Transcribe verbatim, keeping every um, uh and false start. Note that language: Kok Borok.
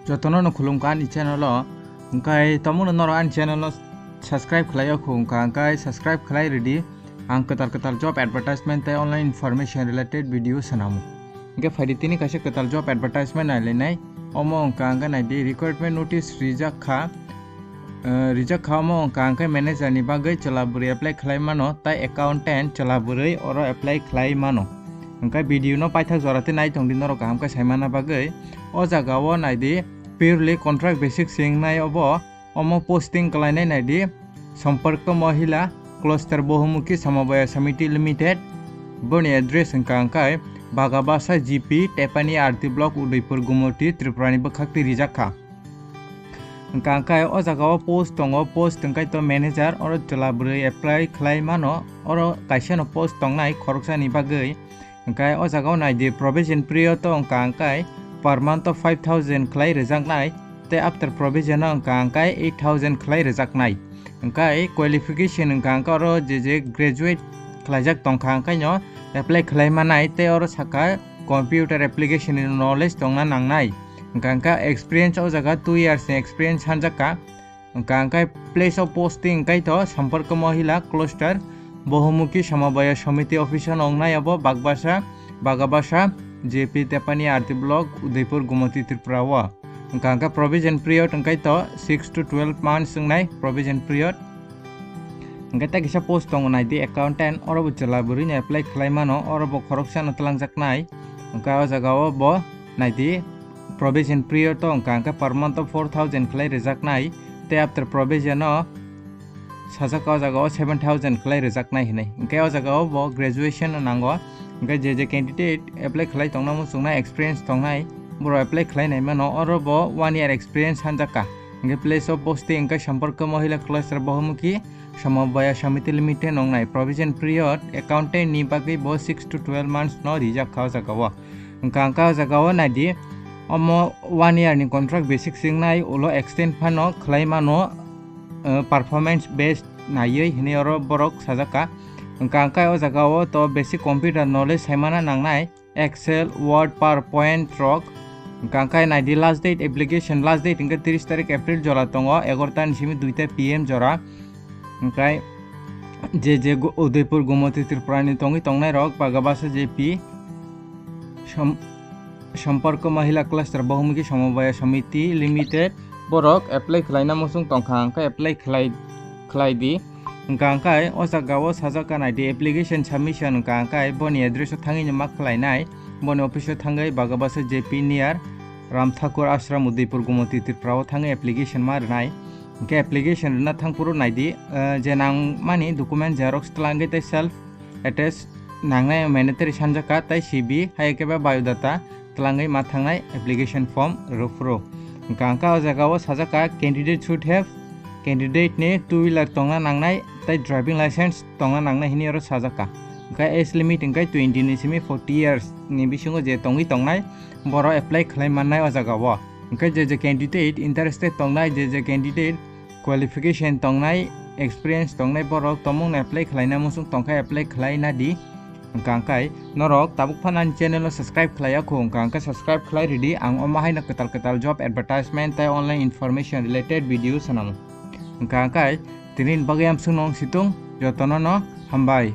Jotono no khulumkha ani channel o. Hwnkhe tamungno norok ani channel o subscribe khlai o kho wngkha, hwnkhe subscribe khlai rwdi. Ang kwtal kwtal job advertisement tei online information related video swnamo. Hwnkhe phaidi tini kaisa kwtal job advertisement nailainai. Omo wngkha hwnkhe naidi recruitment notice rijak kha. Eh, rijak kha omo wngkha hwnkhe manager ni bagwi chwla bwrwi apply khlai mano tei accountant chwla bwrwi oro apply khlai mano. Hwnkhe video no paithak jora tei nai tongdi norok kaham khe saimana bagwi. O jaga o naidi purely contract basis se wngnai obo. Omo posting khlainai naidi Sampark Mahila Cluster Bahumukhi Samabaya Samiti Limited. Boni address wngkha hwnkhe Bagabasa G P, Tepani R T Block, Udaipur, Gumoti, Tripura ni bwkhak twi rijak kha. Hwnkha hwnkhe o jaga o post tongo, post hwnkhe to manager, oro chwla bwrwi apply khlai mano, oro kaisa no post tongnai khoroksa ni bagwi. Hwnkhe o jaga o naidi probation period o wngkha hwnkhe per month o five thousand khlai rwjaknai, tei after probation o wngkha hwnkhe eight thousand khlai rwjaknai. Hwnkhe qualification wngkha hwnkhe oro je je graduate khlaijak tongkha hwnkhe no apply khlai manai, tei oro sakha computer application ni knowledge tongna nangnai. Hwnkha hwnkhe experience o jaga two years ni experience sanjak kha. Hwnkha hwnkhe place of posting hwnkhe to Sampark Mahila Cluster Bahumukhi Samabaya Samiti office o wngnai abo Bagbasa, Bagabasa, J P Tepani R T Block, Udaipur, Gumoti, Tripura o. Hwnkha hwnkhe probation period hwnkhe to six to twelve months wngnai probation period. Hwnkhe tei kisa post tongo naidi accountant, oro bo chwla bwrwi no apply khlai mano, oro bo khoroksa no twlangjaknai. Hwnkhe o jaga o bo naidi probation period o wngkha hwnkhe per month o four thousand khlai rwjaknai, tei after probation o sajak o jaga o seven thousand khlai rwjaknai hinwi. Hwnkhe o jaga o bo graduation no nango. Hwnkhe je je candidate apply khlai tongna muchungnai, experience tongnai, borok apply khlai nai mano, oro bo one year experience sanjak kha. Hwnkhe place of posting hwnkhe Sampark Mahila Cluster Bahumukhi Samabaya Samiti Limited wngnai. Probation period accountant ni bagwi bo six to twelve months no rijak kha o jaga o. Hwnkha hwnkhe o jaga o naidi, omo one year ni contract basis se wngnai, ulo extend phano khlai mano, eh, performance based naiwi hinwi oro borok sajak kha. Hwnkha hwnkhe o jaga o to basic computer knowledge saimana nangnai, Excel, Word, PowerPoint rok. Hwnkha hwnkhe naidi last date, application last date hwnkhe tris tarik April jora tongo, egarota ni simi duita P M jora. Hwnkhe je je Gu-, Udaipur, Gumoti, Tripura ni tongwi tongnai rok, Bagabasa J P, Sam-, Sampark Mahila Cluster Bahumukhi Samabaya Samiti Limited, borok apply khlaina muchung tongkha, hwnkhe apply khlai, khlai di. Hwnkha hwnkhe o jaga o sajak kha naidi application submission, hwnkha hwnkhe boni address o thangwi no ma khlainai, boni office o thangwi Bagabasa J P near Ram Thakur Ashram, Udaipur, Gumoti, Tripura o thangwi application ma rwnai. Hwnkhe application rwna thangphuru naidi, eh, je nangmani document xerox twlangwi tei self attest nangnai mandatory sanjak kha, tei C V hai khe ba biodata twlangwi ma thangnai application form rwphuru. Hwnkha hwnkhe o jaga o sajak kha candidate should have, candidate ni two wheeler tongna nangnai tei driving license tongna nangnai hinwi oro sajak kha. Hwnkhe age limit hwnkhe twenty ni simi forty years ni bisingo je tongwi tongnai borok apply khlai mannai o jaga o. Hwnkhe je je candidate interested tongnai, je je candidate qualification tongnai, experience tongnai borok tomungno apply khlaina muchung tongkha, apply khlaina di. Hwnkha hwnkhe norok tabuk phano ani channel no subscribe khlai ya kho, hwnkha hwnkhe subscribe khlai rwdi, ang omo haino kwtal kwtal job advertisement tei online information related video swnamo. Hwnkha hwnkhe tini ni bagwi amsukno wng situng, jotono no hambai.